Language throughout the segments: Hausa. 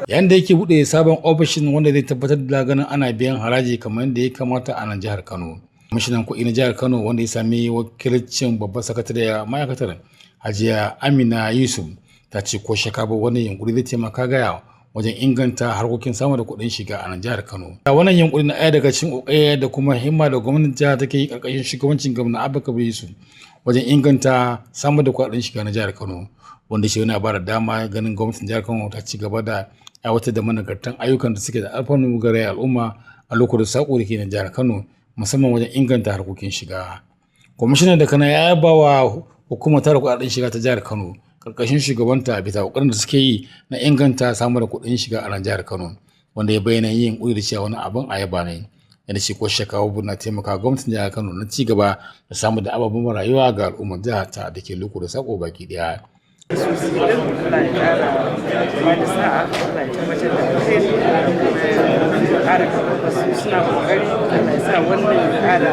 Yayin da yake buɗe sabon ofishin wanda zai tabbatar da ganin ana biyan haraji kamar yadda ya kamata a nan jihar Kano. Kwamishinan kuɗi na jihar Kano, wanda ya sami wakilcin babbar sakatariya ma'aikatar, Hajiya Amina Yusuf, ta ce ko shakka ba wannan yunkuri zai taimaka gaya wajen inganta harkokin samar da kuɗin shiga a nan jihar Kano. Wannan yunkuri na ɗaya daga cikin ƙoƙari da kuma himma da gwamnatin jihar take yi ƙarƙashin shugabancin gwamna Abba Kabir Yusuf wajen inganta samar da kuɗaɗen shiga na jihar Kano, wanda shi yana ba da dama ganin gwamnatin jihar Kano ta ci gaba da aiwatar da managartan ayyukan da suke da alfanu ga al'umma a lokacin sako da ke na jihar Kano, musamman wajen inganta harkokin shiga. Kwamishinan da kana ya yaba wa hukumar tara kuɗaɗen shiga ta jihar Kano karkashin shugabanta bisa kokarin da suke yi na inganta samar da kuɗin shiga a nan jihar Kano, wanda ya bayyana yin ƙuri da cewa wani abin a yaba ne. Yana ce ko shakka na taimaka gwamnatin jihar Kano na ci gaba da samar da ababen rayuwa ga al'ummar jihar ta da ke loko da sako baki daya. Allah ya ƙara ba da sa'a, Allah ya tabbatar da alheri, kuma ya ƙara karfafa su. Suna ƙoƙari, Allah ya sa wannan ya ƙara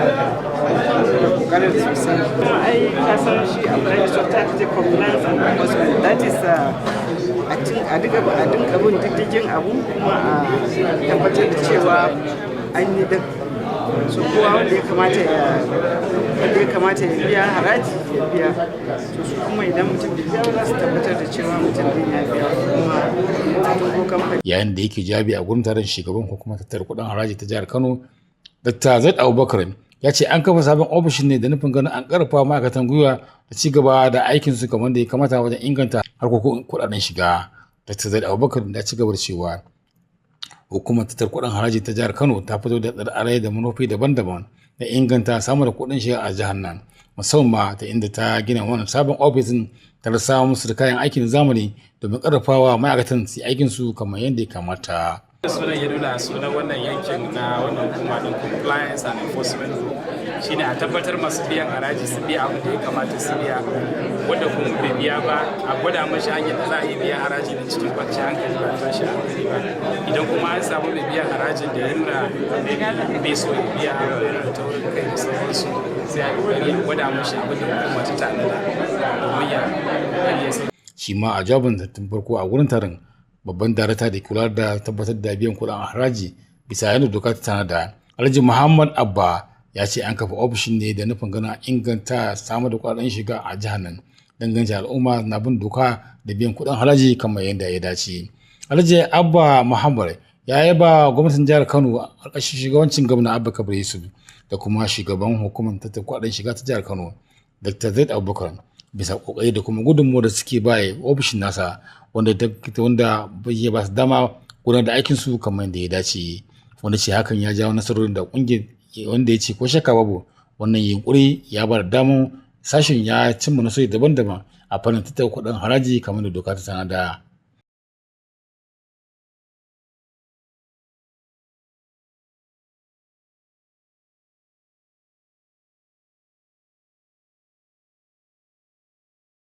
ƙoƙarin sosai. Kuma ai ka san shi abu da ake ta ce compliance and enforcement, that is a dinga bin diddigin abu kuma a tabbatar da cewa an yi din. So kowa wanda ya kamata ya biya haraji ya biya. To su kuma idan mutum bai biya ba, za su tabbatar da cewa mutum din ya biya, kuma mutum ko kamfani. Yayin da yake jawabi a gurin taron, shugaban hukumar tattara kuɗin haraji ta jihar Kano, Dr. Zaid Abubakar, ya ce an kafa sabon ofishin ne da nufin ganin an karfafa ma'aikatan gwiwa da ci gaba da aikin su kamar da ya kamata wajen inganta harkokin kuɗaɗen shiga. Dr. Zaid Abubakar ya ci gaba da cewa hukumar tattara kuɗin haraji ta jihar Kano ta fito da tsare da manufofi daban-daban da inganta samar da kuɗin shiga a jihar nan, musamman ta inda ta gina wannan sabon ofisin ta samu musu da kayan aikin zamani domin karfafawa ma'aikatan su aikin su kamar yadda ya kamata. Sunan ya nuna sunan wannan yankin na wannan hukuma din, compliance and enforcement, shine a tabbatar masu biyan haraji su biya abin da ya kamata su biya, wanda kuma bai biya ba a gwada mashi hanyar da za a yi biyan haraji da cikin kwanciyar hankali ba tashi hankali ba. Idan kuma an samu mai biyan harajin da ya nuna bai so ya biya ko yana da taurin kai da sauransu, sai a kokari a gwada mashi abin da hukuma ta tanada domin ya kokari ya Shi ma a jawabin tun farko a gurin taron, babban darakta da kula da tabbatar da biyan kuɗin haraji bisa yadda doka ta tanada, Alhaji Muhammad Abba, ya ce an kafa ofishin ne da nufin ganin inganta samar da kuɗaɗen shiga a jihar nan, dangance al'umma na bin doka da biyan kuɗin haraji kamar yadda ya dace. Alhaji Abba Muhammad ya yaba gwamnatin jihar Kano a ƙarƙashin shugabancin gwamna Abba Kabir Yusuf da kuma shugaban hukumar tattara kuɗaɗen shiga ta jihar Kano, Dr. Zaid Abubakar, bisa kokari da kuma gudunmuwar da suke baya ofishin nasa, wanda ya ba su dama gudanar da aikin su kamar yadda ya dace, wanda ce hakan ya jawo nasarorin da kungiyar, wanda ya ce ko shakka babu wannan yunkuri ya ba da damar sashen ya cimma nasarori daban-daban a fannin tattara kuɗin haraji kamar da doka ta tanada.